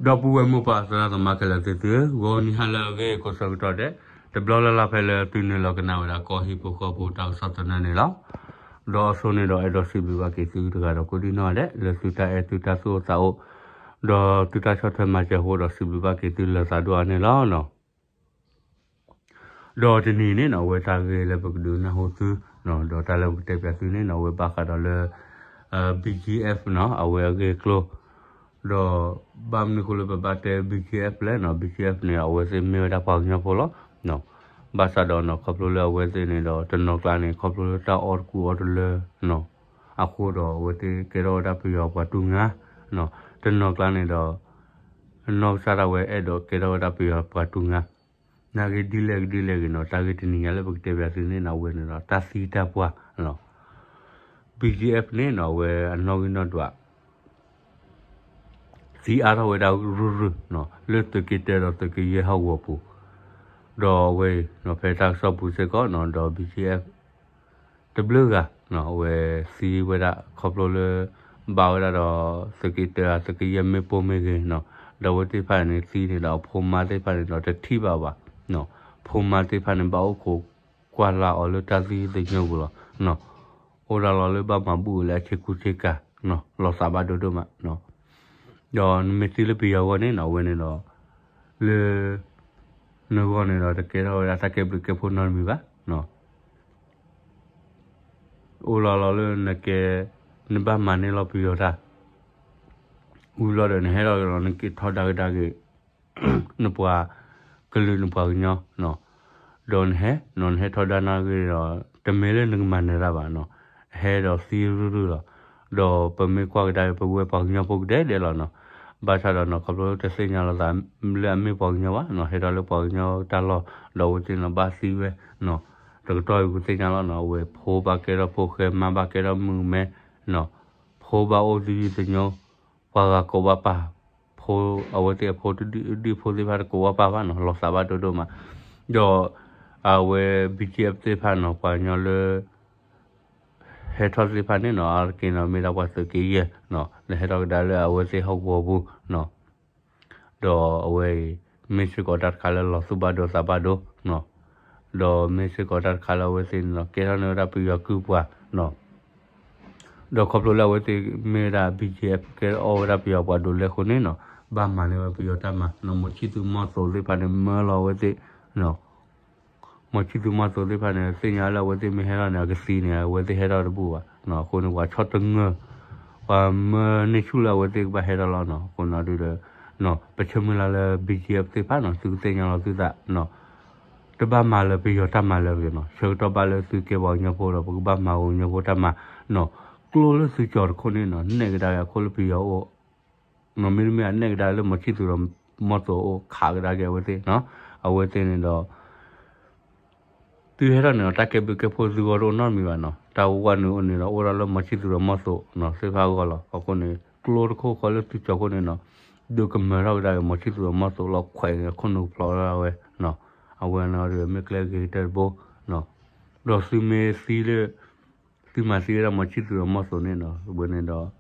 ဒီပုၢ်ဝဲၢ်မိၢ်ပၢ်သရၣ်သမါခဲလၢာ်သ့ၣ်သုဧၢ, ဂီၤနံၤဟါလၢအဂ့ၤကိးဆၢကတီၢ်ဒဲး, တဘျီလၢ်လၢ်ဖဲလၢသုနုာ်လီၤကနၣ်ဝဲဒၣ်ကီၢ်ဟံၣ်ဖိဃီဖိတၢ်ကစီၣ်သနၢၣ်န့ၣ်လီၤ. ဒီးအဆိန့ၣ်ဒီးအဲၣ်ဒိးစံးဘျုးဘၣ်က့ၤသုတဂၤဒီးကိးဒံနီၢ်ဒဲး လၢသုတၢ်အဲၣ်သုတၢ်သူၣ်အိၣ်သးအိၣ်, ဒီးသုတၢ်ဆီၣ်ထွဲမၤစၢၤအဃိဒီးစံးဘျုးဘၣ်က့ၤသုလၢာ်သးဒိၣ်အါန့ၣ်လီၤ. ဒီးတနံၤန့ၣ်နီၢ် အဝဲတၢ်ဂ့ၢ်လၢပကဒုးနၢ်ဟူသု, ဒီးတၢ်လၢပကတဲပၠးသုန့ၣ်နီၢ် အဝဲဘၣ်ဃးဒီးလၢ BGF နီၢ် အဝဲအဂ့ၢ်အကျိၤ, ဒီးဘၣ်မနုၤအဃိလၢပဘၣ်တဲ BGF လဲၣ်နီၢ် BGF န့ၣ် အဝဲသ့ၣ်မ့ၢ်ဝဲဒၣ်ပှၤကညီဖိလီၤ. ဘၣ်ဆၣ်ဒီးနီၢ် ခီဖျိလၢအဝဲသ့ၣ်န့ၣ်ဒီး တနီၤကျါန့ၣ် ခီဖျိလၢတၢ်အီၣ်တကူအီတလၢ အဃိဒီးအဝဲသ့ၣ်ကဲထီၣ်ဝဲဒၣ်ပယီၤပှၤတူၢ်ငါ, တနီၤကျါန့ၣ်ဒီး နီၢ်ကစၢ်ဒၣ်ဝဲအဲၣ်ဒိးကဲထီၣ်ဝဲဒၣ်ပယီၤပှၤတူၢ်ငါ, နာ်ဂ့ၤဒ်လဲၣ်ဂ့ၤဒ်လဲၣ်ဂ့ၤနီၢ် တၢ်ဂ့ၢ်တနံၤညါလၢပကတဲပၠးသုန့ၣ်နီၢ် အဝဲန့ၣ်ဒီး တၢ်သံတၢ်ပှၢ် BGF န့ၣ်နီၢ် အဝဲအနီၣ်ဂံၢ်နီၣ်ဒွး သံအါထီၣ်ဝဲဒၣ်ရုၢ်ရုၢ် လၢသုးက့တၢဒီးသုးက့ယဲၢ်ဟီၣ်ကဝီၤပူၤ, ဒီးအဝဲအံၤနီၢ် ဖဲတၢ်ကစီၣ်ပူၤစ့ၢ်ကီးနီၢ် ဒီး BGF တဘျုးဂၤနီၢ် အဝဲသံဝဲဒၣ်ခီဖျိလၢ ဘၣ်ဝဲဒၣ်ဒီး သုးက့တၢ သုးက့ယဲၢ်မ့ၣ်ပိၢ်မ့ၢ်ဂ့ၤနီၢ် ဒီးအဝဲသ့ၣ်တဖၣ်န့ၣ်သံန့ၣ်ဒီး အဖိမါသ့ၣ်တဖၣ်န့ၣ်ဒီးတထံၣ်ဘၣ်ဘၣ်, ဖိမါသ့ၣ်တဖၣ်န့ၣ် ဘၣ်အိၣ်ခိးကွၢ်လၢ်အီၤလၢတၢ်သံသညိပူၤလီၤ. အိၣ်ဒၣ်လီၤလၢဘၣ်မၤဘူၣ်လၢအဆ့ကူဆ့ကၤ, လီၤသးဘၣ်ဒိဒိၣ်မး, ဒီးနမ့ၢ်သံလၢပယီၤအဂီၢ်န့ၣ်နီၢ် အဝဲန့ၣ်ဒီး လၢ နဂီၢ်န့ၣ်ဒီးတကဲထီၣ်ဝဲဒၣ်တၢ်ကဲဘျုးကဲဖှိၣ်နီတမံၤဘၣ်. အိၣ်လီၤလီၤလၢနကဲ နဘၣ်မၤန့ၢ်လီၤပယီၤတၢ် ဝံၤလီၤဒီးနဟဲထီၣ်ဒီးနက့ၤထီဒါက့ၤဒါက့ၤ နပှၤကလုာ်နပှၤကညီ, ဒီးနဟဲနီၢ် နဟဲထီဒါနာ်ဂ့ၤဒီး တမ့ၢ်လၢနကမၤနၢၤတၢ်ဘၣ်နီၢ်, ဟဲဒီးသံရုၢ်ရုၢ်လီၤ. ဒီးပမ့ၢ်ကွၢ်ကဒါက့ၤ ပဝဲပှၤကညီဖိကဒဲကဒဲလီၤနီၢ်, ဘၣ်ဆၣ်ဒီးနီၢ် ခီဖျိတသ့ၣ်ညါလီၤသးလၢအမ့ၢ်ပှၤကညီဘၣ်နီၢ်, ဟဲထီၣ်လၢပှၤကညီတၢ်လီၢ် ဒီးအဝဲသ့ၣ်နီၢ် ဘၣ်သံဝဲနီၢ်, တကတီၢ်အံၤပသ့ၣ်ညါလီၤနီၢ်, အဝဲဖိဘၣ်ကဲထီၣ်ဖိဃဲ မါဘၣ်ကဲထီၣ်မုၣ်မဲနီၢ်, ဖိဘၣ်အိၣ်သယုၢ်သညိ, ပှၤဂၤကိးဘၣ်ပာ်, ဖိအဝဲသ့ၣ်အဖိတဒုၣ်ဒုၣ်ဖိသ့ၣ်တဖၣ်တကိးဘၣ်ပာ်ဘၣ်နီၢ်, လီၤသးဘၣ်ဒိဒိၣ်မး, ဒီး အဝဲ BGF သ့ၣ်တဖၣ်နီၢ် ပှၤကညီလၢ ဟဲထီၣ်သ့ၣ်တဖၣ်န့ၣ်နီၢ် အါတက့ၢ်နီၢ် မ့ၢ်ဒၣ်ပှၤသုးက့ယဲၢ်နီၢ်, လၢဟဲထီၣ်ကဒါလၢအဝဲသ့ၣ်ဟီၣ်ကဝီၤပူၤနီၢ်, ဒီးအဝဲအံၤ မ့ၢ်စ့ၢ်ကီးတၢ်တခါလၢလီၤသူၣ်ဘၣ်ဒိသးဘၣ်ဒိနီၢ်, ဒီးမ့ၢ်စ့ၢ်ကီးတၢ်တခါလၢအဝဲသ့ၣ်န့ၣ်နီၢ် ကဲထီၣ်န့ၢ်ဝဲဒၣ်ပယီၤကုၢ်ပှၤနီၢ်, ဒီးခီဖျိလၢအဝဲသ့ၣ်မ့ၢ်ဝဲဒၣ် BGF ကဲအီၣ်ဝဲဒၣ်ပယီၤပှၤဒိးလဲအဃိန့ၣ်နီၢ် ဘၣ်မၤန့ၢ်ဝဲပယီၤတၢ်မၤနီၢ်, မီၤဆံၣ်သူၤမီၤသိးသ့ၣ်တဖၣ်န့ၣ် မၢလီၤအဝဲသ့ၣ်နီၢ်, မီၤဆံၣ်သူၤမီၤသိးသ့ၣ်တဖၣ်န့ၣ် သ့ၣ်ညါလၢအဝဲသ့ၣ်မ့ၢ်ဟဲထီၣ်န့ၣ် အကသံန့ၣ် အဝဲသ့ၣ်ဟဲထီၣ်တဘူၣ်ဘၣ်နီၢ်, အဃိန့ၣ် ပှၤဆီၣ်တငၢၢ် ပှၤမၢန့ၢ်ဆူၣ်လၢအဝဲသ့ၣ်ကဘၣ်ဟဲထီၣ်လီၤနီၢ်, အဃိန့ၣ်ဒုးဒီး ပဆၢမုၢ်လၢ်လၢ BGF သ့ၣ်တဖၣ်နီၢ် သုကသ့ၣ်ညါလီၤသုသးနီၢ် တဘၣ်မၤလၢပယီၤတၢ်မၤလၢၤတဂ့ၤနီၢ်, ဆၢကတီၢ်ဘၣ်လၢသုကဲပှၤကညီဖိဒီး ပကဘၣ်မၤဂ့ၤကညီဖိတၢ်မၤနီၢ်, ကျိလၢသုကၠီၤတခိၣ်န့ၣ်နီၢ် နဲၣ်ကဒါက့ၤအခိၣ်လၢပယီၤအိၣ်နီၢ်, မ့တမ့ၢ်အနဲၣ်ကဒါလၢမီၤဆံၣ်သူၤဒီးမီၤသိးအိၣ် ခးကဒါက့ၤအဝဲသ့ၣ်နီၢ်, အဝဲသ့ၣ်န့ၣ်ဒီး သုဟဲထီၣ်န့ၣ်ဒီး တၢ်ကဲဘျုးကဲဖှိၣ်သုဂီၢ်တအိၣ်နီတမံၤဘၣ်နီၢ်, တၢ်ဝဲန့ၣ်အိၣ်န့ၣ်ဒီး အိၣ်ဒၣ်လၢမီၤဆံၣ်သူၤဒီးမီၤသိးနီၢ် သ့ၣ်တဖၣ်အဂီၢ်လီၤ, အဃိန့ၣ် ကျိတခိၣ်ဃီလၢသုကၠီၤခိၣ်န့ၣ်နီၢ် ဒုးကမၢထီၣ်ကဒါက့ၤမီၤဆံၣ်သူၤဒီးမီၤသိးလီၤခွဲးန့ၣ် ခိၣ်နူာ်ဖျိးဒၣ်ဝဲနီၢ်, အဝဲန့ၣ်ဒီးမ့ၢ်ကျဲဂ့ၤကတၢၢ်တဘိနီၢ်, ဒီးသုမ့ၢ်သံလၢ သုမၤသံဝဲဒၣ်မီၤဆံၣ်သူၤဒီးမီၤသိးန့ၣ်နီၢ် ဝဲန့ၣ်ဒီး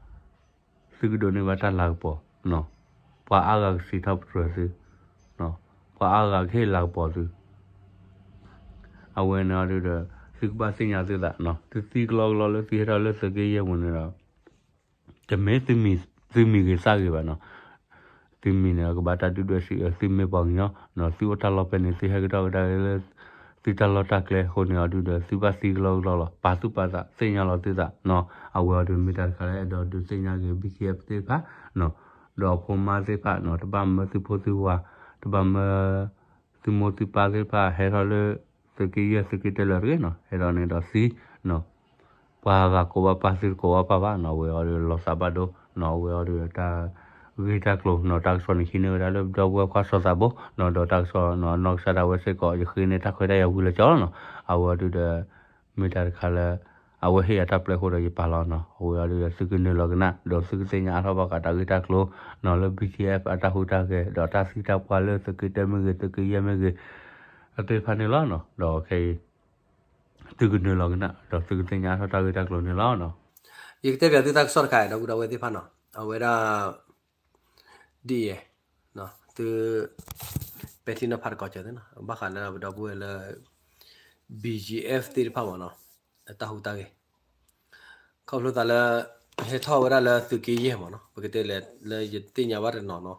သုကဒိးန့ၢ်ဘၣ်တၢ်လၤကပီၤနီၢ်, ပှၤအါဂၤကစံးထီၣ်ပတြၢၤသု, ပှၤအါဂၤကဟ့ၣ်လၤကပီၤသု, အဝဲန့ၣ်ဒီး သုကဘၣ်သ့ၣ်ညါသုသးနီၢ်, သုသံကလီကလီလၢသုဟဲထီၣ်လၢသုးက့ယဲၢ်ပူၤန့ၣ်ဒီး တမ့ၢ်သုမံၤဂ့ၤသးဂ့ၤဘၣ်နီၢ်, သုမံၤန့ၣ် ကဘၣ်တၢ်ဒုၣ်ဒွဲၣ်စံးအၢ သုမ့ၢ်ပှၤကညီနီၢ်, သုအိၣ်တၢ်လီၢ်ဖဲန့ၣ် သုဟဲကဒီးကဒါလၢ သုတၢ်လီၢ်တၢ်ကျဲအဃိန့ၣ် အီၤဒုဒီး သုဘၣ်သံကလီကလီလီၤ, ပာ်သူၣ်ပာ်သး သ့ၣ်ညါလီၤသုသးနီၢ်, အဝဲအီၤဒုမ့ၢ်တၢ်တခါလၢအဲၣ်ဒိးဒုးသ့ၣ်ညါက့ၤ BGF သ့ၣ်တဖၣ်နီၢ်, ဒီးအဖိမါသ့ၣ်တဖၣ်နီၢ် တဘၣ်မၢသုဖိသုဝၤ, တဘၣ်မၢ သုမိၢ်သုပၢ်သ့ၣ်တဖၣ် ဟဲထီၣ်လၢ သုးက့ယဲၢ်သုးက့တၢလၢာ်တဂ့ၤနီၢ်, ဟဲထီၣ်န့ၣ်ဒီးသံနီၢ်, ပှၤဂၤကိးဘၣ်ပၢ် သုတကိးဘၣ်ပၢ်ဘၣ်နီၢ်, အဝဲအီၤဒုးလီၤသးဘၣ်ဒိနီၢ်, အဝဲအီၤဒုးတၢ်ဂ့ၢ်တၢ်ကျိၤနီၢ် တၢ်ကစီၣ်န့ၣ် ဟံးန့ၢ်ဝဲဒၣ်လၢပဒီပုၢ်ဝဲၢ်ခွါစီၤသးဘိနီၢ်, ဒီးတၢ်ကစီၣ်နီၢ် နီၢ်ကစၢ်ဒၣ်ဝဲစ့ၢ်ကီး ယဃ့န့ၢ်တၢ်ခွဲးတၢ်ယာ်ဝံၤလၢကၠီလီၤနီၢ်, အဝဲအီၤဒုဒီး မ့ၢ်တၢ်တခါလၢ အဝဲဟ့ၣ်ယၤတၢ်ပျဲဃိဒီးယပာ်လီၤနီၢ်, အဝဲအီၤဒုဒီး သုကနုာ်လီၤကနၣ် ဒီးသုကသ့ၣ်ညါအါထီၣ်ဘၣ်ဃးတၢ်ဂ့ၢ်တၢ်ကျိၤနီၢ် လၢ BGF အတၢ်ဟူးတၢ်ဂဲၤ ဒီးတၢ်သံတၢ်ပှၢ်လၢသုးက့တၢမ့ၢ်ဂ့ၤ သုးက့ယဲၢ်မ့ၢ်ဂ့ၤ အသ့ၣ်တဖၣ်န့ၣ်လီၤနီၢ်, ဒီးခဲအံၤ သုကနုာ်လီၤကနၣ် ဒီးသုကသ့ၣ်ညါအါထီၣ်တၢ်ဂ့ၢ်တၢ်ကျိၤန့ၣ်လီၤနီၢ်. ယကတဲပၠးသုတၢ်ကစီၣ်တခါ ဒီပုၢ်ဒီဝဲၢ်သ့ၣ်တဖၣ်နီၢ်, အဝဲဒၣ် ဒ်အံၤ သု ပဲာ်ထံနီၤဖးတကိးစၢၤသ့နီၤ ဘၣ်ဃးလၢပဒီပုၢ်ဝဲၢ်လၢ ဘီၣ်ကၠ့ၣ်အ့ၣ် သ့ၣ်တဖၣ်မ့ၢ်နီၤ အတၢ်ဟူးတၢ်ဂဲၤ ခီဖျိသးလၢ ဟဲထီၣ်ဝဲဒၣ်လၢသုးက့ယဲၢ်မ့ၢ်နီၤ ပကတဲလဲၣ်လၢယသ့ၣ်ညါဘၣ်တနီၤနီၤ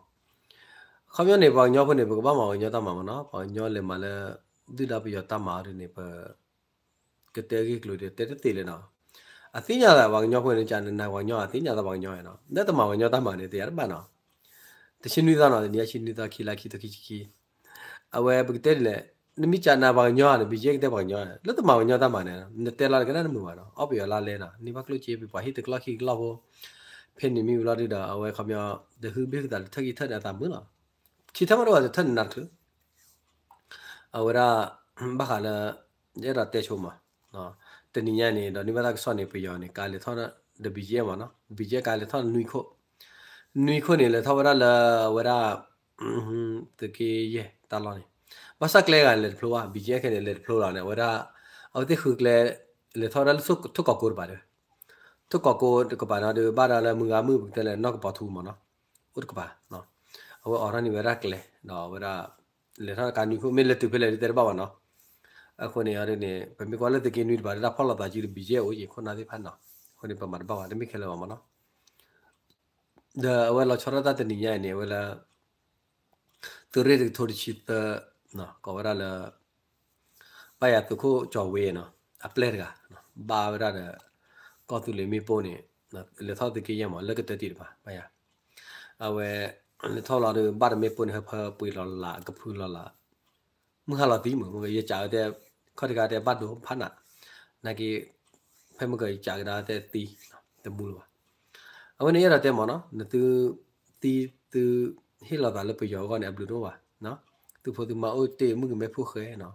ခီပညီန့ၣ် ပှၤကညီဖိန့ၣ် ပကဘၣ်မၤပှၤကညီတၢ်မၤမ့ၢ်နီၤ ပှၤကညီလဲၤမၤလၢ ဒုၣ်ဒါပယီၤတၢ်မၤအီၤဒ်န့ၣ် ပ ကတဲဂ့ၢ်ကျိၤဒီး တဲတသ့လၢၤနီၤ အသ့ၣ်ညါသးပှၤကညီဖိန့ၣ် ကနၤပှၤကညီ အသ့ၣ်ညါသးပှၤကညီနီၤ လၢတမၤပှၤကညီတၢ်မၤန့ၣ် တယၤတဘၣ်နီၤ တဆံနွံသီနီၤ တနံၤအဆံနွံသီ ခံလါခံထိခံဆံခံ အဝဲပကတဲဒ်လဲၣ် နမ့ၢ်ကနၤပှၤကညီန့ၣ် ဘီၣ်ကၠ့ၣ်ကတဲပှၤကညီ လၢတမၤပှၤကညီတၢ်မၤန့ၣ် နတဲလီၤတကနၣ်နမုာ်ဘၣ်နီၤ အီၣ်ပယီၤလါလဲနီၤ န့ၢ်ဘၣ်ကျိၣ်စ့ပှၤဟံၣ်တကလီၢ်ခံကလီၢ်ဖိ ဖဲန့ၣ်မ့ၢ်ဝံၤလီၤဒုဒီး အဝဲခီပညီ တဟုဘ့ၣ်ဟုသးတထၢၣ်ခံထၢၣ်န့ၣ် အသးမုာ်လီၤ ခံထၢၣ်မးတဝဲတထၢၣ်န့ၣ်နးတချုး အဝဲဒၣ် ဘၣ်ဃးလၢ ယအဲၣ်ဒိးတဲဆိမး တနံၤညါန့ၣ် ဒီးန့ၢ်ဘၣ်တၢ်ကစီၣ်န့ၣ် ပယီၤန့ၣ် ကါလဲၤထီၣ်ဒီး ဘီၣ်ကၠ့ၣ်မးနီၤ ဘီၣ်ကၠ့ၣ်ကါလဲၤထီၣ်နွံခိၣ် နွံခိၣ်န့ၣ် လဲၤထီၣ်ဝဲဒၣ်လၢအဝဲဒၣ် သုးက့ယဲၢ်တၢ်လီၢ်န့ၣ် ဘၣ်ဆၣ်ကျဲဂၤလဲၤတဖျိဘၣ် ဘီၣ်ကၠ့ၣ်ခဲန့ၣ် လဲၤတဖျိလီၤန့ၣ် အဝဲဒၣ် အဝဲသ့ၣ်ဃုကျဲ လဲၤထီၣ်ဝဲဒၣ်လၢထိၣ်ကီးကိတဘၣ်ဒီး ထိၣ်ကီးကိတကပၤနီၤဒီး ဘၣ်ဒၣ်လၢမုၢ်ဂၤမုၢ်ပကတဲလၢနီၢ်ကပီၤထူမးနီၤ အိၣ်တကပၤ အဝဲအိးထီၣ်န့ၢ်ဝဲဒၣ်ကျဲ ဒီးအဝဲဒၣ် လဲၤထီၣ်ကါနွံခိၣ် မ့ၢ်လဲၤတုၤဖဲလဲၣ်ဒ်တဲတဘၣ်ဘၣ်နီၤ အဃိန့ၣ်အဒ်န့ၣ် ပမ့ၢ်ကွၢ်လၢသုးက့နွံတပၤ ဒၣ်ဖီၣ်လိာ်သးစုဒီး ဘီၣ်ကၠ့ၣ်အိၣ်က့ၤ ခိၣ်နၢ်သ့ၣ်တဖၣ်နီၤ အဃိန့ၣ် ပမၤတဘၣ်ဘၣ် တမ့ၢ်ခဲလၢာ်ဘၣ်မးနီၤ ဒီးအဝဲလီၤဆီဒၣ်တၢ်တနံၤညါအံၤန့ၣ် အဝဲလၢ သုးရ့ၣ်တကထိတဆံသၢ ကိးဝဲဒၣ်လၢ ဘၣ်ယၤသုးခိၣ်ကၠီၤဝ့နီၤ အပျဲၢ်တဂၤ ဘၣ်ဝဲဒၣ်ဒီး ကီၢ်သူလ့ၤမ့ၣ်ပိၢ်န့ၣ် လဲၤထီၣ်သုးက့ယဲၢ်မး လၢကတၢၢ်တံၢ်တပၤ ဘၣ်ယၤ အဝဲ လဲၤထီၣ်လီၤဒီး ဘၣ်တမ့ၣ်ပိၢ်န့ၣ် ဟၢဖၢပှ့ၤလီၤလး ကဖုလီၤလး မုၢ်ဟါလီၤသံမး မ့ၢ်ယကးဝဲတဲ ခီၣ်ထံးခါတဲဘၣ်ဒိဖးနး နာ်က့ ဖဲမ့ၢ်ကယကးကဒါတဲသံ တမူလၢၤဘၣ် အဝဲန့ၣ်အဲၣ်ဒိးတဲမးနီၤ နသု သံသု ဟ့ၣ်လီၤသးလၢပယီၤအဂီၢ်န့ၣ် အဘျုးတအိၣ်ဘၣ် သုဖိသုမါအိၣ်တ့ၢ်မုၣ်ကမဲဖိဃဲနီၤ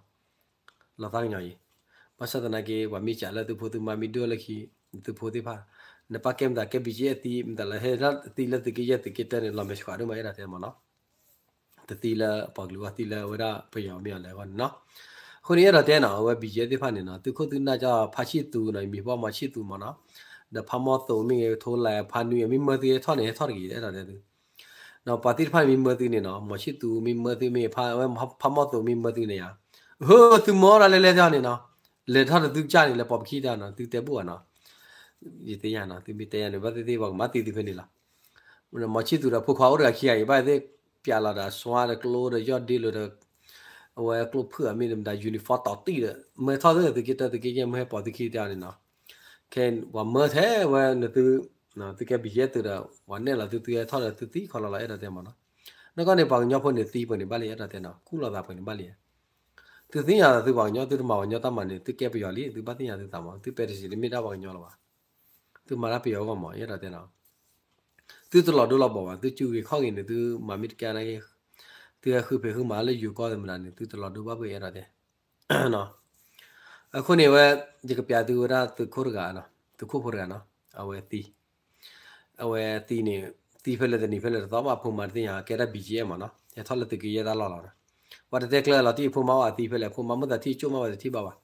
လီၤသးကညီၤအံၤ ဘၣ်ဆၣ်သနာ်က့ ပှၤမ့ၢ်ကးလၢသုဖိသုမါမ့ၢ်ဒိၣ်လၢခံ သုဖိသ့ၣ်တဖၣ် နပၢ်ကဲမတၤကဲ ဘီၣ်ကၠ့ၣ်အသံ မတၤလၢဟဲသံလၢသုးက့ယဲၢ်သုးက့တၢန့ၣ် လီၤမဲာ်ဆှးဒိၣ်မး အဲၣ်ဒိးတဲမးနီၤ တသံလၢပှၤကလုာ်အဂီၢ် သံလၢအဝဲဒၣ်ပယီၤမ့ၢ်အီၤလဲၣ်အဂီၢ်န့ၣ်နီၤ အဃိန့ၣ် အဲၣ်ဒိးတဲနီၤ အဝဲ ဘီၣ်ကၠ့ၣ်သ့ၣ်တဖၣ်န့ၣ်နီၤ သုးခိၣ်သုးနၢ်ကၠီ ဖါဆံၣ်သူနီၤ ယမံၤပှၢ်မီၤဆံၣ်သူမးနီၤ ဒီးဖါမီၢ်သိးမ့ၢ်ဂ့ၤ ထိလၢဖါနွံ အမ့ၢ်မၢသုဟဲထီၣ်န့ၣ် ဟဲထီၣ်တဂ့ၤ အဲၣ်ဒိးတဲသု ဒီးပှၤသ့ၣ်တဖၣ်န့ၣ် မ့ၢ်မၢသုန့ၣ်နီၤ မီၤဆံၣ်သူမ့ၢ်မၢသုမ့ၢ် ဖါမီၢ်သိးမ့ၢ်မၢသုန့ၣ်ယါ ဟၢ သုမီၢ်ဒၣ်လဲၣ်လဲၣ်န့ၣ်နီၤ လဲၤထီၣ်တသုကစၢ်န့ၣ် လဲၤပိာ်ပခံတၢ်နီၤ သုတဲဘူၣ်ဘၣ်နီၤ ယသ့ၣ်ညါနီၤ သုမ့ၢ်တဲယါန့ၣ် ဘၣ်သ့ၣ်သ့ၣ်ပှၤကမၤသံသုဖဲန့ၣ်လီၤ မီၤဆံၣ်သူဒီးဖိခွါအိၣ်တဂၤခံဂၤအံၤ ဘၣ်သ့ၣ်ပျးလီၤဒီးအစွါဒီးကျိဒီးယီၢ်ဒ့လိာ်ဒီး အဝဲကျိဖုၣ်အမ့ၢ်မတၤ uniform တီၤတံၢ်ဒီး မၢထီၣ်သုသုးက့တၢသုးက့ယဲၢ် မၢဟဲပိာ်သုခံတၢ်န့ၣ်နီၤ ခဲပှၤမၢထဲဝဲနသု သုကဲဘီၣ်ကၠ့ၢ်သုးဒီး ပှၤနဲၣ်လီၤသုသုဟဲထီၣ်ဒီးသုသံခီလီၤလီၤ အဲၣ်ဒိးတဲမးနီၤ နကီၢ်န့ၣ်ပှၤကညီဖိန့ၣ်သံပှဲၤန့ၣ်ဘၣ်လံ အဲၣ်ဒိးတဲနီၤ ခူၣ်လီၤသးပှဲၤန့ၣ်ဘၣ်လံ သုသ့ၣ်ညါသုပှၤကညီ သုတမၤပှၤကညီတၢ်မၤန့ၣ် သုကဲပယီၤလံ သုဘၣ်သ့ၣ်ညါသုသးမး သုပဲတစံးတမ့ၢ်ဒၣ်ပှၤကညီလီၤဘၣ် သုမၤတၢ်ပယီၤအဂီၢ်မး အဲၣ်ဒိးတဲနီၤ သုတလီၤဒိလီၤဘီၣ်ဘၣ် သုစူဂ့ၤခီၣ်ဂ့ၤန့ၣ် သုမၤမ့ၢ်တကဲန့ၣ် သုဟဲဃုဖံးဃုမၤလၢယိၤကီၢ်သမနၤန့ၣ် သုတလီၤဒိဘၣ်ဘၣ် အဲၣ်ဒိးတဲ အဃိန့ၣ်ဝဲ ယကပျးသုဝဲဒၣ်သုးခိၣ်တဂၤနီၤ သုးခိၣ်ဖိတဂၤနီၤ အဝဲသံ အဝဲသံန့ၣ် သံဖဲလဲၣ်တနံၤဖဲလဲၣ်တသီဘၣ် အဖိမါတသ့ၣ်ညါ ကဲဒၣ်ဘီၣ်ကၠ့ၣ်မးနီၤ ဟဲထီၣ်လၢသုးက့ယဲၢ်တၢ်လီၢ်လီၤနီၤ ပှၤတတဲကျၢၤလီၤတံၢ်အဖိမါအီၤအသံဖဲလဲၣ် အဖိမါမ့ၢ်သးထံၣ်ကၠိၣ်မး ပှၤတထံၣ်ဘၣ်ဘၣ်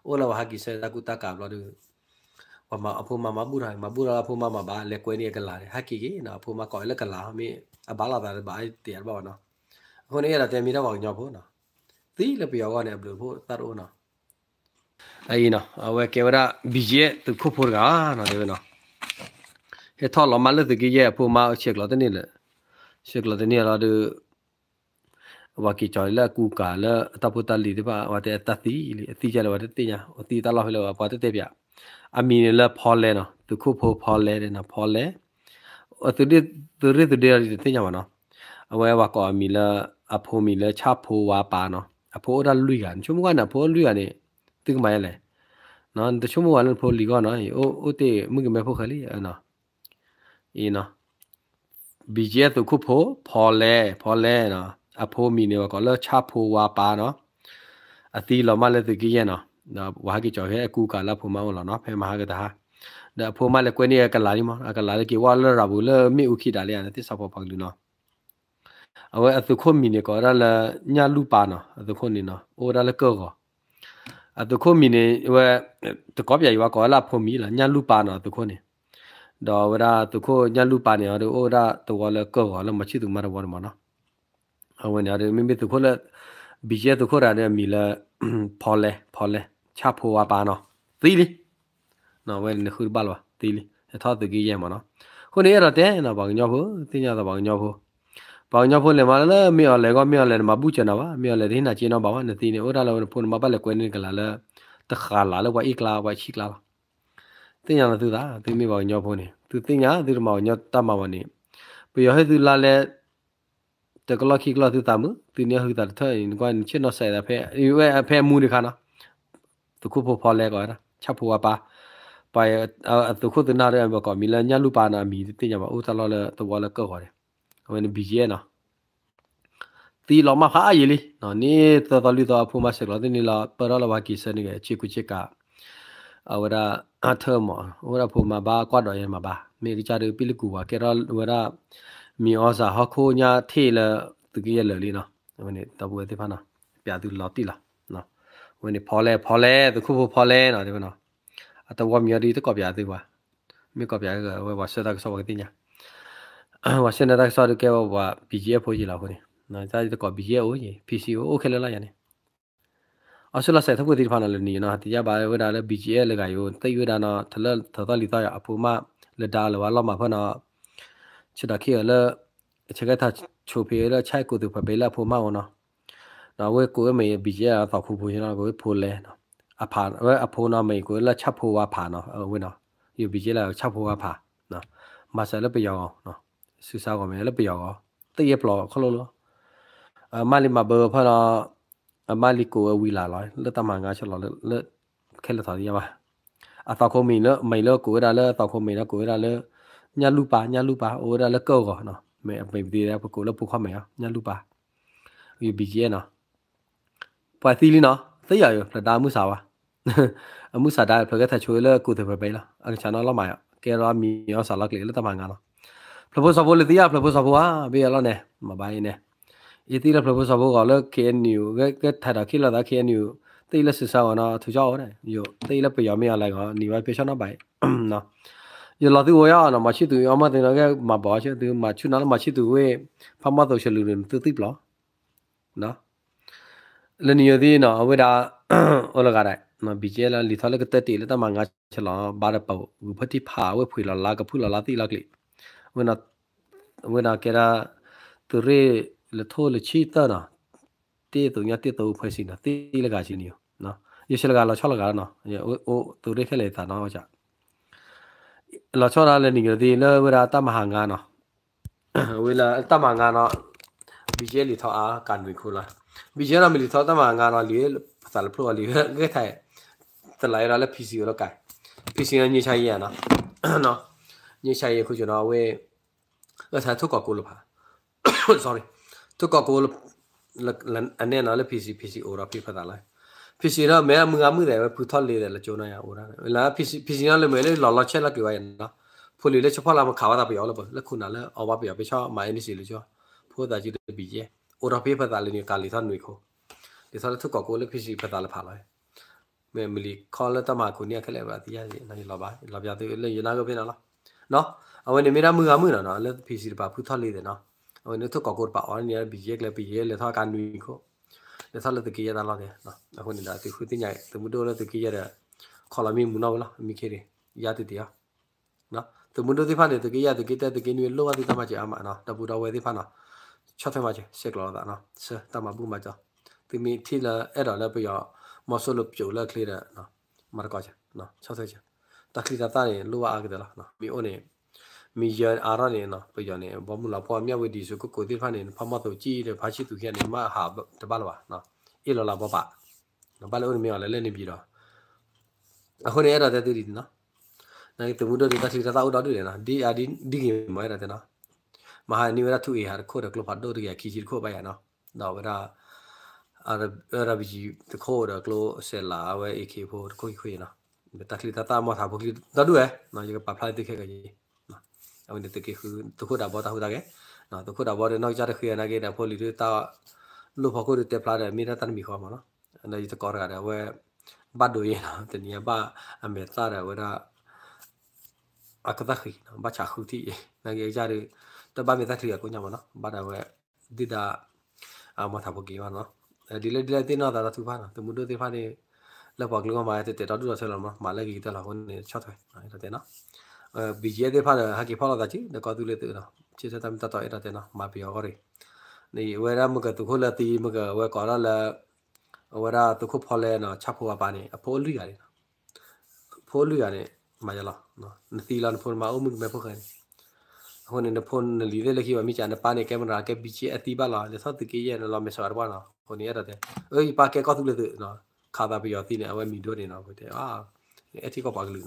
အိၣ်လၢပှၤဟးက့ၤဆၢတၢ်ကူတၢ်ကၤဘျီဒီး ပှၤမၤအဖိမါမၤဘူၣ်ထီၣ် မၤဘူၣ်ထီၣ်လၢအဖိမါမၤဘၣ် လဲၤကွဲန့ၢ်အကလၤန့ၣ် ဟဲက့ၤက့ၤနီၤ အဖိမါကိးဝဲလၢကလၤ မ့ၢ်အဘၣ်လိာ်သးတဘၣ်တ့ၢ်တဘၣ်ဘၣ်နီၤ အဃိန့ၣ် အဲၣ်ဒိးတဲမ့ၢ်ဒၣ်ပှၤကညီဖိနီၤ သံလၢပယီၤအဂီၢ်န့ၣ် အဘျုးအဖှိၣ်သၣ်တအိၣ်နီၤ အအံၤနီၤ အဝဲကဲဝဲဒၣ် ဘီၣ်ကၠ့ၣ်သုးခိၣ်ဖိတဂၤနီၤ တဲဝဲနီၤ ဟဲထီၣ်လီၤမၢ်လၢသုးက့ယဲၢ်အဖိမါဆဲးကျိးတန့ၢ်လၢ ဆဲးကျိးတန့ၢ်လီၤဒီး ပှၤက့ၤကၠီၤလၢအကူကၤလၢအတၢ်ဖိတၢ်လံၤသ့ၣ်တဖၣ် ပှၤတဲအတၢ်သံလံ အသံကလဲၣ် ပှၤတသ့ၣ်ညါ အသံတၢ်လီၢ်ဖဲလဲၣ် ပှၤတတဲပျး အမံၤန့ၣ်လၢဖီလဲနီၤ သုးခိၣ်ဖိဖီလဲနီၤ ဖီလဲ သုးရ့ၣ်သုးဒ့ဒီးတသ့ၣ်ညါဘၣ်နီၤ အဝဲပှၤကိးအမံၤလၢ အဖိမံၤလၢဆၣ်ဖိဝါပၤနီၤ အဖိအိၣ်ဒၣ်လွံၢ်ဂၤ နဆိကမိၣ်ကွၢ်န့ၣ် အဖိအိၣ်လွံၢ်ဂၤန့ၣ် သုကမၤယါလဲၣ် နတဆိကမိၣ်ဝဲလၢနဖိလံၤဂီၢ်နီၤ အိၣ်တ့ၢ်မုၣ်ကမဲဖိဃဲလံ အံၤနီၤ ဘီၣ်ကၠ့ၣ်သုးခိၣ်ဖိ ဖီလဲ ဖီလဲနီၤ အဖိမံၤန့ၣ် ပှၤကိးလၢဆၣ်ဖိဝါပၤနီၤ အသံလီၤမၢ်လၢသုးက့ယဲၢ်နီၤ ဒီးပှၤဟဲက့ၤကၠီၤဖဲအကူကၤလၢအဖိမါအိၣ်လီၤနီၤ ဖဲမဟါကတဟါ ဒီးအဖိမါလဲၤကွဲန့ၢ်အကလၤလံမး အကလၤလၢက့ၤဝဲလၢရၤပူၤလၢမ့ၣ်အူခံဒၣ်လံဧါ သ့ၣ်စီၤပီပှၤကလုာ်နီၤ အဝဲအသုးခိၣ်မံၤန့ၣ် ကိးဝဲဒၣ်လၢ ညၣ်လူၢ်ပၤနီၤ အသုးခိၣ်န့ၣ်နီၤ အိၣ်ဝဲဒၣ်လၢကၢၢ်ဂီၤ အသုးခိၣ်မံၤန့ၣ် အဝဲ တကိးပျးယံၤဝဲကိးဝဲလၢအဖိမံၤလီၤ ညၣ်လူၢ်ပၤနီၤ အသုးခိၣ်န့ၣ် ဒီးဝဲဒၣ်သုးခိၣ်ညၣ်လူၢ်ပၤန့ၣ်ဒီး အိၣ်ဝဲဒၣ်သဝီလၢကၢၢ်ဂီၤလၢမီၤဆံၣ်သူမါတဝီန့ၣ်မးနီၤ အဝဲန့ၣ်ဒီး မ့မ့ၢ်သုးခိၣ်လၢ ဘံၣ်ကၠဲၣ် သုးခိၣ်တဂၤဒီးအမံၤလၢ ဖီလဲ ဖီလဲ ဆၣ်ဖိဝါပၤနီၤ သံလံ. အဝဲန့ၣ်နဃုတဘၣ်လၢၤဘၣ် သံလံ ဟဲထီၣ်သုးက့ယဲၢ်မးနီၤ. အဃိန့ၣ် အဲၣ်ဒိးတဲနီၤ ပှၤကညီဖိ သ့ၣ်ညါသိးပှၤကညီဖိ, ပှၤကညီဖိလဲၤမးလၢမ့ၢ်အီၤလဲၤဂီၢ် မ့ၢ်အီၤလဲၤန့ၣ် မၤဘူၣ်စၢၤနၤဘၣ်, မ့ၢ်အီၤလဲၤတဟ့ၣ်နၤက့နီဘၣ်ဝဲ, နသံန့ၣ် အိၣ်ဒၣ်လၢဝဲနဖိန့ၣ် မ့ၢ်ဘၣ်လဲၤကွဲန့ၢ်ကလၤလၢ တဃာ်လၤလၢပှၤအ့ၣ်ကျါ ပှၤဆံၣ်ကျါလီၤ. သ့ၣ်ညါလီၤသုသး သုမ့ၢ်ပှၤကညီဖိန့ၣ် သုသ့ၣ်ညါ သုတမၤပှၤကညီတၢ်မၤဘၣ်န့ၣ်, ပယီၤဟ့ၣ်သုလါလဲ တကလီၢ်ခံကလီၢ်သုသးမုာ်, သုန့ၢ်ဟုသးတထၢၣ်အံၤ နကွၢ်နဆ့ၣ်နီၤစဲးဖဲ ဖဲအမူတခါနီၤ, သုးခိၣ်ဖိဖီလဲကိးဝဲဒၣ် ဆၣ်ဖိဝါပၤ, ပှၤ သုးခိၣ်သုးနၢ်ဒီး ကိးမံၤလၢညၣ်လူၢ်ပၤနီၤ အမံၤတသ့ၣ်ညါဘၣ် အိၣ်တၢ်လီၢ်လၢသဝီလၢကၢၢ်ဂီၤန့ၣ်, အဝဲန့ၣ် ဘံၣ်ကၠဲၣ်နီၤ သံလီၤမၢ်ဖးအါယံာ်လံ, န့ၣ်သၢသီလွံၢ်သီအဖိမၤစဲးကျိးသ့ၣ်န့ၣ်လီၤ ပၢၢ်ထီၣ်လၢပှၤက့ၤဆၢန့ၣ်ဂ့ၤ ဆ့ကူဆ့ကၤ အဝဲဒၣ် ထၢၣ်မး အိၣ်ဝဲဒၣ်ဖိမၤဘၣ်ကွၢ်ဒီးယဲမၤဘၣ် မ့ၢ်ကစၢ်ဒုးပံၣ်လၢကူၣ်ဝဲ ကဲထီၣ်ဝဲဒၣ် မံၤအီစၢ်ဟီၣ်ခိၣ်ညါထ့ၣ်လၢ သုးက့ယဲၢ်လၢာ်လံနီၤ, အဝဲန့ၣ် ဒီပုၢ်ဝဲၢ်သ့ၣ်တဖၣ်နီၤ ပျးသုလီၤတံၢ်လီၤ, အဝဲန့ၣ် ဖီလဲ ဖီလဲ သုးခိၣ်ဖိဖီလဲနီၤ တဲဝဲနီၤ, အတဝီမံၤအီၤဒ်တကိးပျးသုဘၣ်, မ့ၢ်ကိးပျးဝဲပှၤဆှၢတၢ်ကစီၣ်ပှၤကသ့ၣ်ညါ, ပှၤဆှၢန့ၢ်တၢ်ကစီၣ်ဒုးကဲဝဲပှၤ ဘံၣ်ကၠဲၣ် ဖိယံာ်လီၤအဃိန့ၣ်, တၢ်တကိး ဘံၣ်ကၠဲၣ် အိၣ်ယံာ် ဖံစံၣ် အိၣ်အိၣ်ခဲလၢာ်လီၤယၤန့ၣ် အီစထြ့လယါစဲးထီၣ်ဖိသ့ၣ်တဖၣ်နီၤ လၢနံၤနီၤ တယါဘၣ်ဝဲဒၣ်လၢ ဘံၣ်ကၠဲၣ် လၢဂၤယိၤ သ့ၣ်ဝဲဒၣ်နီၤ ထလၢထီသီလံၤသီယၤ အဖိမး လၢဒါလၢဝဲလီၤမးဖၢၣ်နီၤ ဆၢဒီးခံဂၤလၢ ဆၢကဲထီၣ်ဆိဖ့လၢ ဆၣ်ကိးသုးဖၢဘဲလၢအဖိမးအိၣ်နီၤ, ဒီးအဝဲကိးဝဲမ့ၢ် ဘံၣ်ကၠဲၣ် အသီခိၣ်ဖိနီၤ ကိးဝဲဖိလဲနီၤ, အဖး အဝဲအဖိနီၤ မ့ၢ်ကိးဝဲလၢဆၣ်ဖိဝါဖးနီၤ အဝဲနီၤ, ယိၤ ဘံၣ်ကၠဲၣ် လၢဆၣ်ဖိဝါဖး, မၤစၢၤလၢပယီၤဂီၤ, စုဆါဂီၤမ့ၢ်လၢပယီၤဂီၤ, သ့ၣ်ယဲၢ်ပျီခီၣ်လိၣ်လီၤ, အမၢလံမၤဘၢဖၢၣ်နီၤ အမၢလံကိးဝဲဝံၤလၢ်လီၤ လၢတၢ်မၤငါဆၢလီၤလၢ ခဲလၢာ်ထီၣ်တယါဘၣ်, အသီခိၣ်မ့ၢ်လၢ မ့ၢ်လၢကိးဝဲဒၣ်လၢအသီခိၣ်မ့ၢ်လၢကိးဝဲဒၣ်လၢ ညၣ်လူၢ်ပၤ ညၣ်လူၢ်ပၤ အိၣ်ဝဲဒၣ်လၢကၢၢ်ဂီၤနီၤ မ့ၢ်အမ့ၢ်ပသ့ၣ် ပကိးလၢဖိခီၣ်မဲာ် ညၣ်လူၢ်ပၤ, ယိၤ ဘံၣ်ကၠဲၣ် နီၤ ပှၤသံလံနီၤ သ့ၣ်ယီၤယိၤ ဖျၢၣ်ဒါအမုၢ်ဆါဝဲ, အမုၢ်ဆါဒါ ဖျၢၣ်ကဲထီၣ်ဆိလၢကိးသုးဖၢဘဲလီၤ အကစၢ်နီၤလီၤမးယီၤ ကဲထီၣ်မံၤအီစၢ်လီၤကျဲၤလၢတၢ်မၤငါနီၤ, ဖျၢၣ်ဖိစီၤဖိလၢသံယါ ဖျၢၣ်ဖိစီၤဖိဧါ ဘ့ၣ်ယီၤလီၤန့ၣ် မၤဘၣ်အံၤန့ၣ်, ယသံလၢဖျၢၣ်ဖိစီၤဖိဂီၤလၢ ခ့ၣ်အဲၣ်ယူၣ် ကဲထီၣ်ဒီးခံလီၤသး ခ့ၣ်အဲၣ်ယူၣ် သ့ၣ်လၢစံးဆါဂီၤနီၤ ထူးကၠီအိၣ်န့ၣ် ယိၤ သ့ၣ်လၢပယီၤမ့ၢ်အီၤလဲၤဂီၤ နံၤဝဲဖဲဆီနီၤဘၣ် ယလီၤသုဝဲယါနီၤ မၤဆံၣ်သူၤအီၤမ့ၢ်သ့နီၤ ကဲမၤဘီၣ်ဆံၣ်သူၤ မၤဆူၣ်နီၤလၢမၤဆံၣ်သူၤဝ့ၢ် ဖးမီၢ်သိးဆၢလူၤန့ၣ် သုသံပျီ လၢနံၤယိၤသံနီၤ အဝဲဒၣ် အိၣ်လၢဂၤဒၣ် ဘံၣ်ကၠဲၣ်လၢလံာ်ထီၣ်လၢကတၢၢ်တ့ၢ်လၢတၢ်မၤငါဆၢလီၤ ဘၣ်ဒီးပဂုၤဖၢထံဖး အဝဲဖှံလီၤလါကဖုၣ်လီၤလါသံလီၤကျဲၤ အဝဲနီၤ အဝဲနီၤကဲဒၣ် သုးရ့ၣ်လၢထိၣ်လၢဆံသၢနီၤ တ့ၢ်သိးညါတ့ၢ်သိးဖဲစံးနီၤ သံလၢဂၤစံးနံၤယိၤ ယဆဲးလၢဂၤလီၤဆီလီၤဂၤလီၤနီၤ အိၣ်သုးရ့ၣ်ခဲလၢာ်သးနီၤ လီၤဆီဒၣ်လၢနံၤယိၤသံလၢဝဲဒၣ်တၢ်မၤဟးငါနီၤ ဝဲလၢတၢ်မၤငါနီၤ ဘံၣ်ကၠဲၣ်လံာ်ထီၣ်အါကးနွံခိလီၤ ဘံၣ်ကၠဲၣ်နီၤ မ့ၢ်လံာ်ထီၣ်တၢ်မၤငါနီၤ လံာ်ပသးလၢဖျိအီၤလံာ်ဂဲၤထဲ တလးအံၤဒီးလၢ ဖံစံၣ် အိၣ်လီၤကး ဖံစံၣ်နီၤ ညၣ်ဆါယဲၢ်နီၤ ညၣ်ဆါယဲၢ်ခိၣ်ကၠီနီၤ အဝဲ အထါထိၣ်ကီးကိလၢဖး sorry ထိၣ်ကီးကိလၢ အနဲၣ်နီၤလၢ ဖံစံၣ် ဖံစံၣ်အိၣ်ဒီးဖံဖသးလီၤ ဖံစံၣ်ဒီး မ့ၢ်အမုၢ်ဂၤမုၢ်သဲးဝဲ ဖုထီၣ်လ့သဲးလၢကၠိနီၤယၤအိၣ်ဒၣ် လၢ ဖံစံၣ်နီၤ လၢမ့ၢ်လၢလီၤလီၤဆဲးလီၤကျဲၤဝဲယၤနီၤ ဖိလံၤလၢဆီဖီလာ်မ့ၢ်ခးဝဲသးပယီၤလၢပှၤ လၢခိၣ်နၢ်လၢအီၣ်ဘၣ်ပယီၤ ပဆီမၤ NCA လၢကၠိ ဖိသၣ်စုဒီး ဘံၣ်ကၠဲၣ် အိၣ်ဒီးဖံဖသးလၢန့ၣ် ကးလံာ်ထီၣ်နွံခိ လံာ်ထီၣ်လၢထိၣ်ကီးကိလၢ ဖံစံၣ် ဖသးလၢဖးလီၤ မ့ၢ်မ့ၢ်လံာ်ခီလၢတၢ်မၤခိၣ်န့ၢ်ခဲလၢာ်ဘၣ်သ့ၣ်ညါ ယလီၤဘၣ် ယလီၤပျးသုလၢယနၢ်ဂ့ၢ်ဖဲနီၤလီၤ အဝဲန့ၣ်မ့ၢ်ဒၣ်မုၢ်ဂၤမုၢ်နီၤနီၤ လၢ ဖံစံၣ် တပၤဖုထီၣ်လ့သဲးနီၤ အဝဲန့ၣ်ထိၣ်ကီးကိတပၤအီၤန့ၣ် ဘံၣ်ကၠဲၣ်ကျဲ ဘံၣ်ကၠဲၣ်လဲၤထီၣ်ကးနွံခိ လဲၤထီၣ်လၢသုးက့ယဲၢ်တၢ်လီၢ်သဲး အဃိန့ၣ်ဒီးသုဃုသ့ၣ်ညါ သုးမုၢ်ဒိၣ်လၢသုးက့ယဲၢ်ဒီး ခီလီၤမ့ၢ်မုၢ်နီၢ်ဝဲလီၤ မ့ၢ်ခဲန့ၣ် ယါတံၢ်တံၢ်အီၤ သုးမုၢ်ဒိၣ်သ့ၣ်တဖၣ်န့ၣ် သုးက့ယဲၢ်သုးက့တၢ သုးက့နွံလိၣ်ဘၣ်သုတၢ်မၤစၢၤအါမးနီၤ ဒီပုၢ်ဒီဝဲၢ်သ့ၣ်တဖၣ်နီၤ ဆီၣ်ထွဲမၤစၢၤ ဆဲးကျိးလိာ်သးနီၤ ဆၢတၢ်မၤဘူၣ်မၤတီၤ သုမ့ၢ်ထံၣ်လၢအဲၣ်ဒိးလၢပယီၤ မီၤစိရိၤပျိးလၢအချ့ဒီး မၤသကိးစၢၤ ဆီၣ်ထွဲစၢၤ တၢ်ချံတၢ်သၣ်န့ၣ် လိၣ်ဘၣ်အါကတၢၢ်လီၤ မ့ၢ်အိၣ်န့ၣ် မ့ၢ်ယၢၤအါထီၣ်န့ၣ်နီၤ ပယီၤန့ၣ် ဘီမုၢ်လီၤပှီၢ် မၠၣ်ဝတံၤ စူးကကိးသ့ၣ်တဖၣ်န့ၣ် ဖးမီၢ်သိးကံၣ်ဒီး ဖးဆံၣ်သူၤခံဂၤန့ၣ် မ့ၢ်ဟးတဘၣ်လၢၤဘၣ် အ့ၣ်လီၤလၢဘီပာ် ဘၣ်လၢအိၣ်န့ၣ်မ့ၢ်အီၤလၢလဲၣ်န့ၣ်ဘံၤဒီး အဃိန့ၣ် အဲၣ်ဒိးတဲသုဒ်န့ၣ်နီၤ နသုးမုၢ်ဒိၣ်ဒုးတၢ်ချံတၢ်သၣ်အိၣ်ဒီဒူၣ်န့ၣ်နီၤ ဒ်အဒ်ဂ့ၤမး အဲၣ်ဒိးတဲနီၤ မဟါန့ၢ်ဝဲဒၣ် ထူၣ်အ့ဟးတခိၣ်ဒီး ကျိဖးဒိၣ်တကယၤခံဆံတခိၣ်ဘၣ်ယၤနီၤ ဒီးဝဲဒၣ် RPG တခိၣ်ဒီးကျိစဲးလး အဝဲ AK ဖိတခိၣ်ခံခိၣ်အံၤနီၤ တၢ်ချံတၢ်သၣ်မီၢ်ထးဖိချံဒီဒူၣ်ဝဲ ယကပာ်ဖျါသုခဲကယံၤ အဝဲန့ၣ်သုးက့ဃု သုးခိၣ်ဒးဘီတၢ်ဟူးတၢ်ဂဲၤ သုးခိၣ်ဒးဘီဒီး နီၢ်ကစၢ်တဃ့နာ်က့ဒီး ဖိလံၤဒုးတၢ်လိၣ်ဖီခိၣ်ဒုးတဲဖျါဒီး မ့ၢ်ဒၣ်တၢ်တမံၤဃီမးနီၤ ဒီးယတကိးတဂၤဒီး အဝဲ ဘၣ်ဒိအံၤနီၤ တနံၤအံၤဘၣ်အမဲာ်သၣ်ဒီးဝဲဒၣ် အကသၣ်ဃံးနီၤ ဘၣ်ဆးဃုထံၣ်အံၤ နာ်က့အကစၢ်ဒုး တဘၣ်မ့ၢ်တၢ်ချံအကိညါမးနီၤ ဘၣ်ဒီးဝဲ ဒုၣ်ဒါ အမၤထးဖိက့ၤဘၣ်နီၤ. ဒ်လဲၣ်ဒ်လဲၣ်သ့ၣ်နီၣ်သးဒီးထုကဖၣ်နီၤ, သုးမုၢ်ဒိၣ်သ့ၣ်တဖၣ်န့ၣ် လၢပှၤကလုာ်ဂီၢ်မၤ တတဲာ်တီဒုၣ်ဒီးထၢလီၤမး, မၤလၢဂ့ၤကတၢၢ်လီၤအဃိန့ၣ် ဆီၣ်ထွဲနီၤ, တဲနီၤ. BGF သ့ၣ်တဖၣ်ဒီး ဟဲက့ၤဖီၣ်လိာ်သးက့ၤ ဒီးကီၢ်သူလ့ၤသုးနီၤ, ဆၢထၢၣ်တၢ်မ့ၢ်တၢ်တီအဲၣ်ဒိးတဲနီၤ, မၤပယီၤအဂီၢ်ရ့ၣ်, ဝဲဒၣ်မ့ၢ်ကသုးခိၣ်လၢသံ မ့ၢ်ကဝဲကိးဒၣ်လၢ အဝဲဒၣ်သုးခိၣ်ဖီလဲနီၤ, ဆၣ်ဖိအပၢ်န့ၣ် အဖိအိၣ်လွံၢ်ဂၤန့ၣ်နီၤ, ဖိအိၣ်လွံၢ်ဂၤန့ၣ် မၤယလီၤ, နသံလီၤ နဖိနမါအိၣ်မုၣ်ကမဲဖိဃဲန့ၣ်, အဃိန့ၣ် နဖိနလံၤသ့ၣ်လၢခံဘၣ် မ့ၢ်ကနပၢ်န့ၣ် ကဲမတၤ ကဲ BGF သံဘၣ်လီၤ, လဲၤထီၣ်သုးက့ယဲၢ် နလီၤမဲာ်ဆှးတပှၢ်နီၤ, အဃိန့ၣ်အဲၣ်ဒိးတဲ, အၢ ယပၢ်ကဲကီၢ်သူလ့ၤသုးနီၤ, ခးသးပယီၤသံန့ၣ် အဝဲမံၤဒိၣ်န့ၣ်နီၤ, အဃိတဲ အဲၣ်ထံကီၢ်ပှၤကလုာ်နီၤ,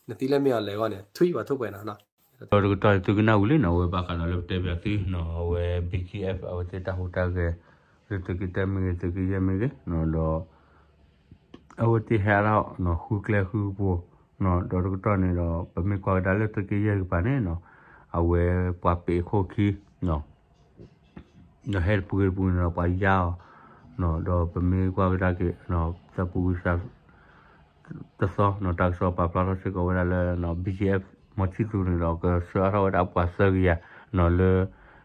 နသံလၢမ့ၢ်အီၤလဲၤဂီၢ်န့ၣ် ထွံၣ်ပှၤထိၣ်ပှဲၤနီၤနီၤ. ဒီးတကတီၢ်န့ၣ် သုကနၣ်ဝံၤလံနီၤ, အဝဲဘၣ်ဃးဒီးလၢပတဲပယီၤသံနီၤ, အဝဲ BGF အဝဲသ့ၣ်တၢ်ဟူးတၢ်ဂဲၤ လၢသုးက့တၢမ့ၢ်ဂ့ၤ သုးက့ယဲၢ်မ့ၢ်ဂ့ၤနီၤ, ဒီး အဝဲသ့ၣ်ဟဲအါထီၣ်နီၤ ဃုကျဲဃုကပူၤနီၤ, ဒီးတကတီၢ်န့ၣ်ဒီး ပမ့ၢ်ကွၢ်ကဒါလၢသုးက့ယဲၢ်ကပၤန့ၣ်နီၤ, အဝဲပှၤပ့းအခိၣ်ခံနီၤ, ဒီးဟဲတပူၤဂ့ၤတပူၤန့ၣ်ဒီး ပှၤယါအီၤနီၤ, ဒီးပမ့ၢ်ကွၢ်ကဒါက့ၤ သးပူၤကွံာ်စှၤ တသီနီၤ, တၢ်ကစီၣ်ပာ်ဖျါထီၣ်စ့ၢ်ကီးဝဲဒၣ်လၢ BGF မီၤဆံၣ်သူၤန့ၣ်ဒီး ကဆှၢအါထီၣ်ဝဲဒၣ်ပှၤသၢကယၤနီၤ, လၢ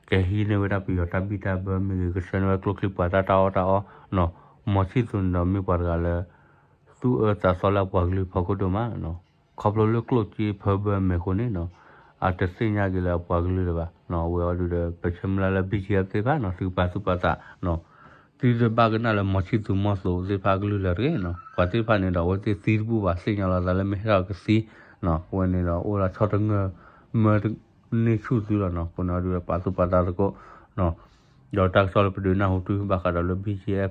ကဟံးန့ၢ်ဝဲဒၣ်ပယီၤတၢ်ဘံၣ်တၢ်ဘၢမ့ၢ်ဂ့ၤ, ကဆှၢန့ၢ်ဝဲကျိချံမျိာ်သၣ်တၢ်အီၣ်တၢ်အီနီၤ, မီၤဆံၣ်သူၤန့ၣ်ဒီးမ့ၢ်ပှၤတဂၤလၢ သူၣ်အၢသးသီလၢအပှၤကလုာ်ဖီခိၣ်ဒိၣ်မးနီၤ, ခီဖျိလၢကျိၣ်စ့ဖၢဘၢအမဲာ်အဃိန့ၣ်နီၤ, အတသ့ၣ်ညါက့ၤလၢအပှၤကလုာ်လၢၤဘၣ်နီၤ, အဝဲအီၤဒုးဒီး ပဆၢမုၢ်လၢ်လၢ BGF သ့ၣ်တဖၣ်နီၤ သုကပာ်သူၣ်ပာ်သးနီၤ, သုတဘၣ်ကနၣ်လၢမီၤဆံၣ်သူၤမီၤသိးသ့ၣ်တဖၣ်အကလုၢ်လၢၤတဂ့ၤနီၤ, ပှၤသ့ၣ်တဖၣ်န့ၣ်ဒီး အဝဲသ့ၣ်သံတဘူၣ်ဘၣ် သ့ၣ်ညါလီၤသးလၢမ့ၢ်ဟဲထီၣ်ကသံနီၤ, အဝဲန့ၣ်ဒီး အိၣ်ဒီးဆီတငၢၢ် မၢန့ၢ်ဆူၣ်သုလီၤနီၤ, အဃိန့ၣ်အီၤဒုးဒီး ပာ်သူၣ်ပာ်သးသကိးနီၤ, ဒီးတၢ်ကစီၣ်လၢပဒုးနၢ်ဟူသုဘၣ်ဃးဒီးလၢ BGF အ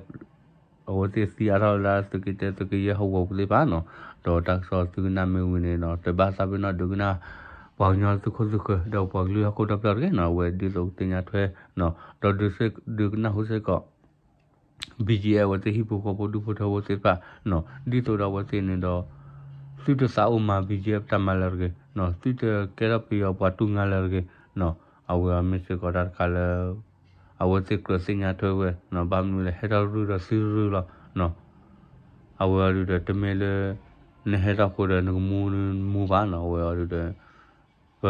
ဝဲသ့ၣ်သံအါထီၣ်လၢသုးက့တၢ သုးက့ယဲၢ်ဟီၣ်ကဝီၤပူၤသ့ၣ်တဖၣ်နီၤ, ဒီးတၢ်ကစီၣ်သုကနၣ်မ့ၢ်ဝံၤန့ၣ်နီၤ, တဘၣ်သးပ့ၤနီၣ်ဒုးကနၣ် ပှၤကညီသုးခိၣ်သုးဃၢၤ ဒီးပှၤကလုာ်ဟီၣ်ခိၣ်ဒီဖျၢၣ်တဂ့ၤနီၤ, အဝဲဒ်သိးကသ့ၣ်ညါထွဲနီၤ, ဒီးဒုးကနၣ်ဟူစ့ၢ်ကီး BGF အဝဲသ့ၣ်ဟံၣ်ဖိဃီဖိဒူၣ်ဖိထၢဖိသ့ၣ်တဖၣ်နီၤ, ဒ်သိးဒီးအဝဲသ့ၣ်န့ၣ်ဒီး သုတသးအိၣ်မၤ BGF တၢ်မၤလၢၤတဂ့ၤနီၤ, သုတကဲထီၣ်ပယီၤပှၤတူၢ်ငါလၢၤတဂ့ၤနီၤ, အဝဲအီၤမ့ၢ်စ့ၢ်ကီးတၢ်တခါလၢ အဝဲသ့ၣ်ကြၢးသ့ၣ်ညါထွဲဝဲနီၤ, ဘၣ်မနုၤလဲၣ် ဟဲထီၣ်ရုၢ်ဒီးသုရုၢ်လီၤနီၤ, အဝဲအီၤဒုးဒီးတမ့ၢ်လၢ နဟဲထီၣ်ဃိဒီးနကမူနမူဘၣ်နီၤ, အဝဲအီၤဒုးဒီး ပ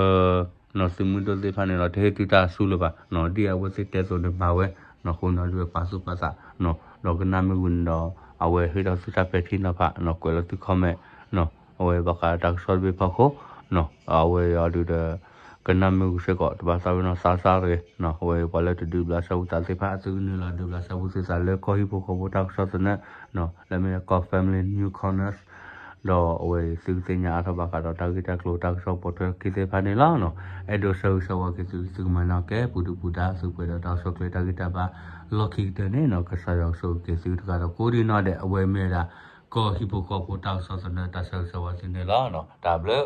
နီၤ သုးမုၢ်ဒိၣ်သ့ၣ်တဖၣ်န့ၣ်ဒီး တဟ့ၣ်သုတၢ်အစုလၢၤဘၣ်နီၤ, ဒ်အဝဲသ့ၣ်တဲသိးန့ၣ်မၤဝဲနီၤ, အဃိန့ၣ်ဒုးပာ်သူၣ်ပာ်သးနီၤ, ဒီးကနၣ်မ့ၢ်ဝံၤန့ၣ်ဒီး အဝဲဟ့ၣ်ထီၣ်သုတၢ်ပဲာ်ထံနီၤဖးနီၤ, ကွဲးလီၤသု comment နီၤ, အဝဲဘၣ်ဃးတၢ်ကစီၣ်တဘ့ၣ်ဖီခိၣ်နီၤ, အဝဲအီၤဒုးဒီး ကနၣ်မ့ၢ်ဝံၤစ့ၢ်ကီး တဘၣ်သးပ့ၤနီၣ်သးစၢ်တဂ့ၤနီၤ, အဝဲပှၤလၢတဒုးဘျးစဲဘူးသးသ့ၣ်တဖၣ် သုကနုာ်လီၤဒုးဘျးစဲဘူးသုသးလၢကီၢ်ဟံၣ်ဖိဃီဖိတၢ်ကစီၣ်သနၢၣ်နီၤ, လၢမ့ၢ်ကီၢ် Family New Corners ဒီးအဝဲအံၤသုကသ့ၣ်ညါအါထီၣ်ဘၣ်ဃးဒီးတၢ်ဂ့ၢ်တၢ်ကျိၤတၢ်ကစီၣ်ပိာ်ထွဲခံသ့ၣ်တဖၣ်န့ၣ်လီၤနီၤ, အဲၣ်ဒိးဆၢဂ့ၤဆၢဝါက့ၤသု သုကမၤနၢၤက့ၤ ပူၤဒုၣ်ပူၤဒါ သုပှဲၤဒီးတၢ်ကစီၣ်ကျဲၤတၢ်ဂ့ၢ်တၢ်ဘါ လီၢ်ခံကတၢၢ်န့ၣ်နီၤ, ကစၢ်ယွၤကဆိၣ်ဂ့ၤက့ၤသုတဂၤဒီးကိးဒံနီၢ်ဒဲး, အဝဲမ့ၢ်ဝဲဒၣ် ကီၢ်ဟံၣ်ဖိဃီဖိတၢ်ကစီၣ်သနၢၣ် တၢ်ဆၢဂ့ၤဆၢဝါသုန့ၣ်လီၤနီၤ, တၢ်ဘျုး